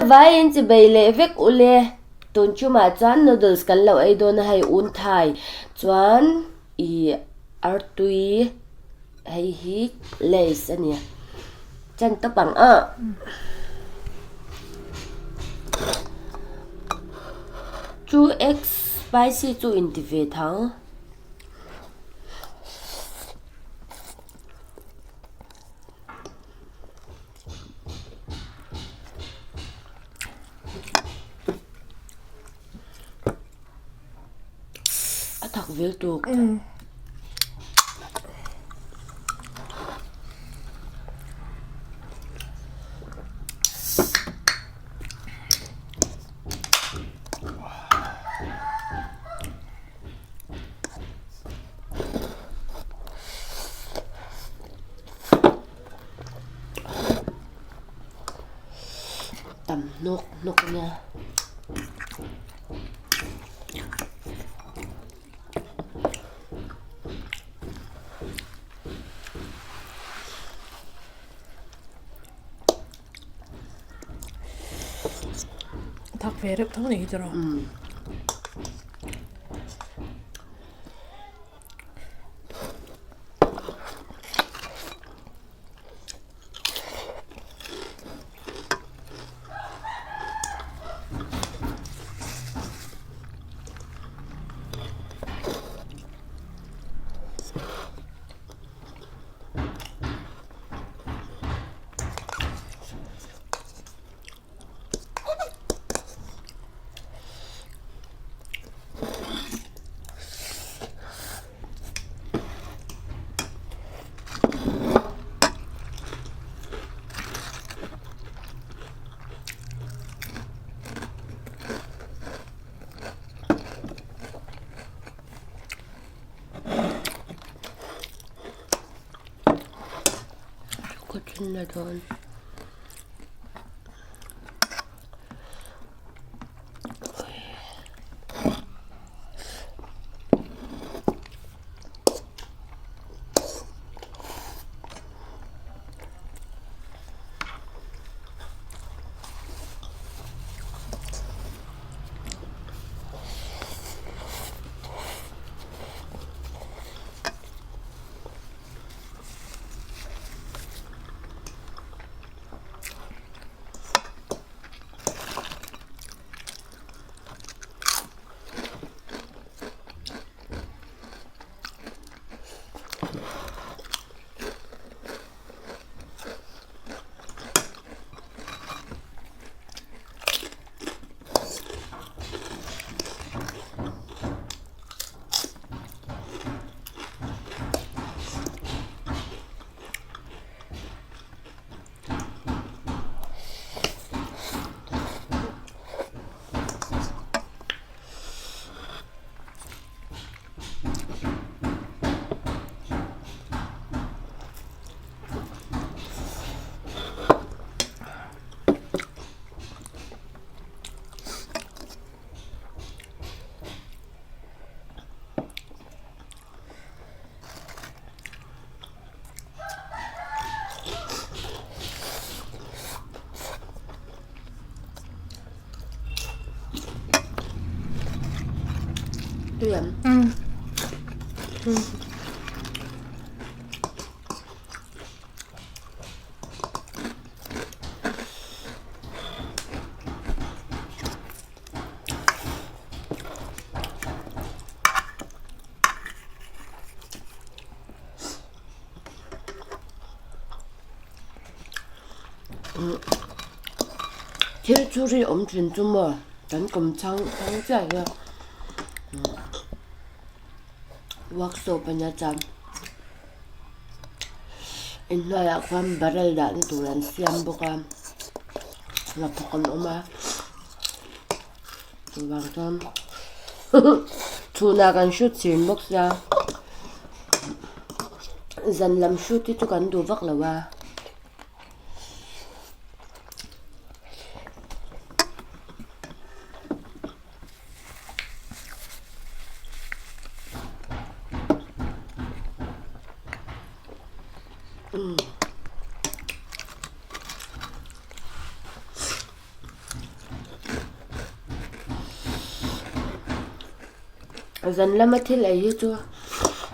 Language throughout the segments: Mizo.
Zavaiin chibei leh vek ule. Tun chumah chuan noodles kan lo ei dawn a hei un thai chuan ih artui hei hi lace a ni a chan tawp ang a. 2x spicy chu inti ve thang. A thak vel tuk. Tam hnawk hnawk a nia. Thak ve reuh tho ni hi chu rawh. Ka thin la dawn. Tui ang. Thil chu ri awm thin chu maw kan kawm chhang chhang chiah hian workshop a nia chuan inhnuaiah khuan barrel dahna tur an siam bawk a hnathawk an awm a chuvang chuan chhunah kan shoot chhin bawk sia zan lam shoot hi chu kan duh vak lo a. Zan lama thil ei hi chu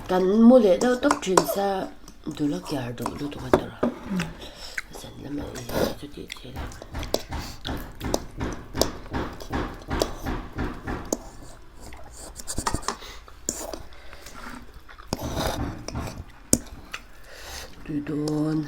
kan mu leh deuh tawp thin sa dul a kiar duh lutuk a ni rawh. Zan lama ei hi chu tih thil a. Tui dawn.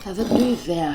A va tui ve a.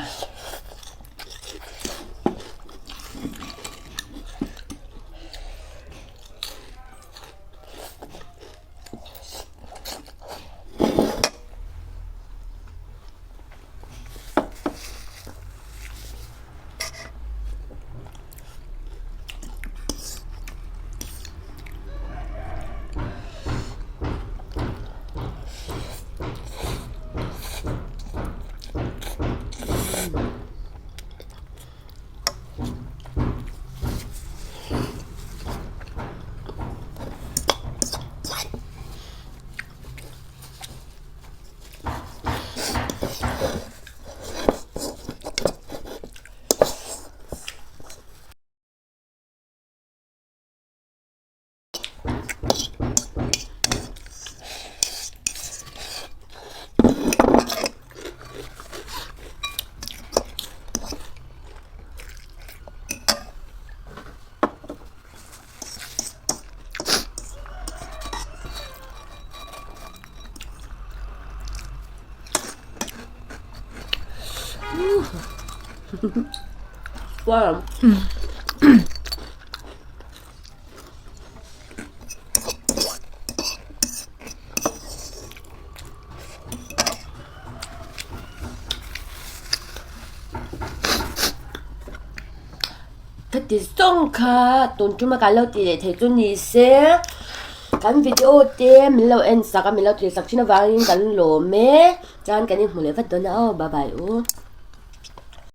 Warm. Ka ti zawng kha tun tuma kan lo ti leh thei chu ni se. Kan video te min lo en sak a min lo thlir sak thin avangin kan lawm e. Chuan kan inhmu leh vat dawn a aw bye bye u.